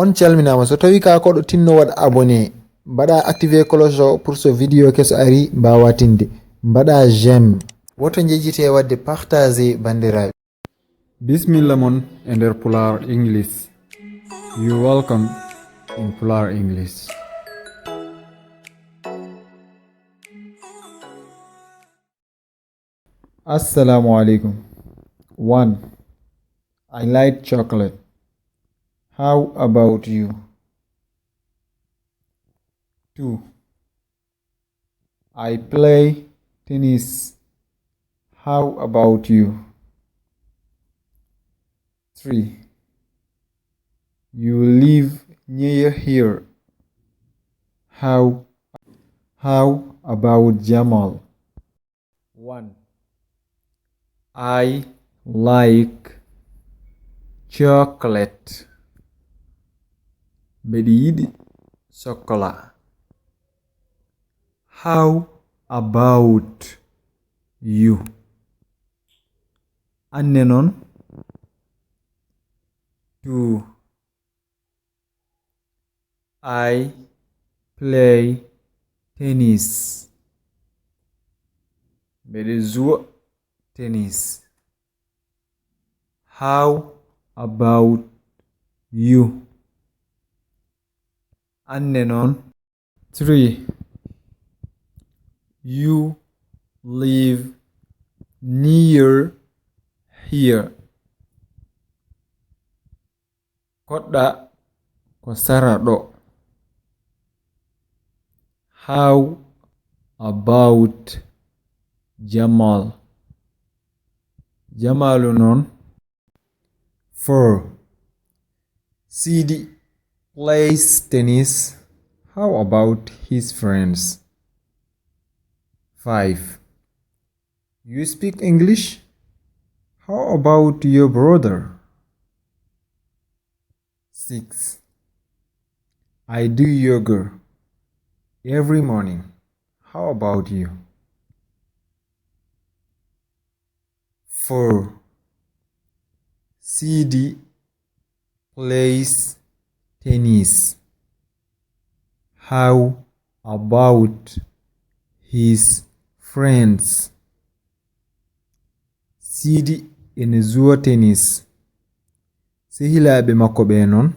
On calminama so tawi ka koɗo tinno waɗa abonné mbaɗa activer cloche o pour so vidéo keso ari mbawa tinde mbaɗa j'aime woto jejjite wadde partager bandiraɓe. Bismillah mon e nder Pulaar English. You welcome in Pulaar English. Assalamu alaikum. 1. I like chocolate. How about you? 2. I play tennis. How about you? 3. You live near here. How about Jamal? 1. I like chocolate. Mbeɗe yiɗi chocolat. How about you? Anne non? 2. I play tennis. Mbeɗe zuwa tennis. How about you? Anne non? 3. You live near here. Koɗɗa ko sara ɗo. How about Jamal? Jamalu non? 4. Sidi plays tennis. How about his friends? 5. You speak English? How about your brother? 6. I do yoga every morning. How about you? 4. CD plays tennis. How about his friends? CD ene zuwa tennis. Sehilaɓe makko ɓe non?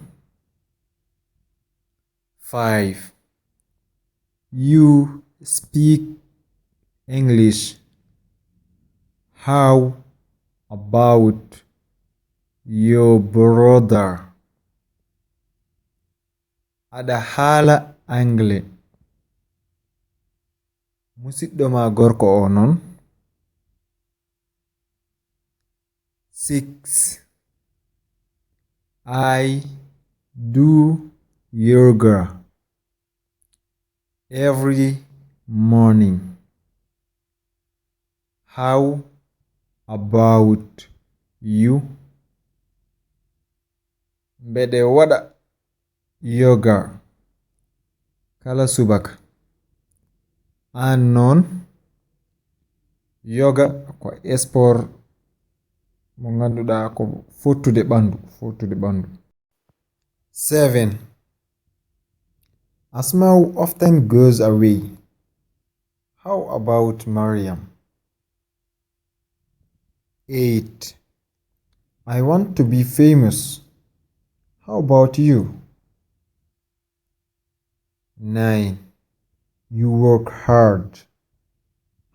5. You speak English. How about your brother? Aɗa haala anglais. Musidɗo ma gorko o non? 6. I do yoga every morning. How about you? Mbeɗe waɗa yoga kala subaka. An non? Yoga ko sport mo ganduɗa ko fottude ɓandu. 7. Asmau often goes away. How about Mariam? 8. I want to be famous. How about you? 9. You work hard.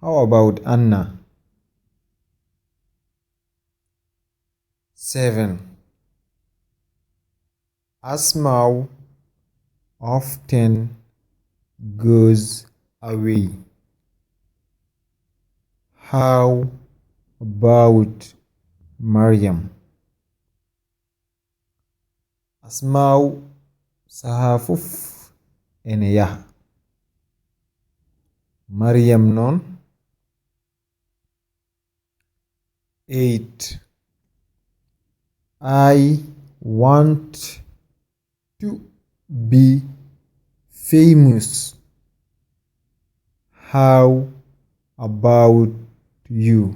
How about Anna? 7. Asmau often goes away. How about Mariam? Asmau saha fof ene yaha. Mariam non? 8. I want to be famous. How about you?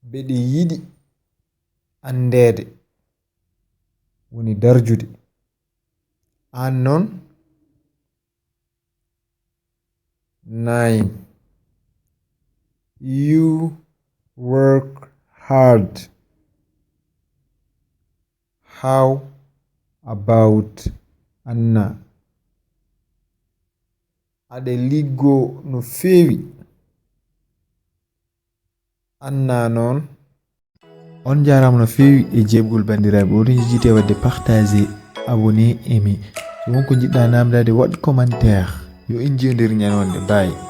Mbeɗe yiɗi andede. woni darjude. An non 9. You work hard. How about Anna? Aɗa liggo no feewi. Anna non. On jarama no feewi e jebgol bandiraɓe. Oɗon jejjite wadde partager, abonné, aimé. So wonko jiɗɗa namdade waɗ commentaire. Yo en jiyodir ñanonde. Bye.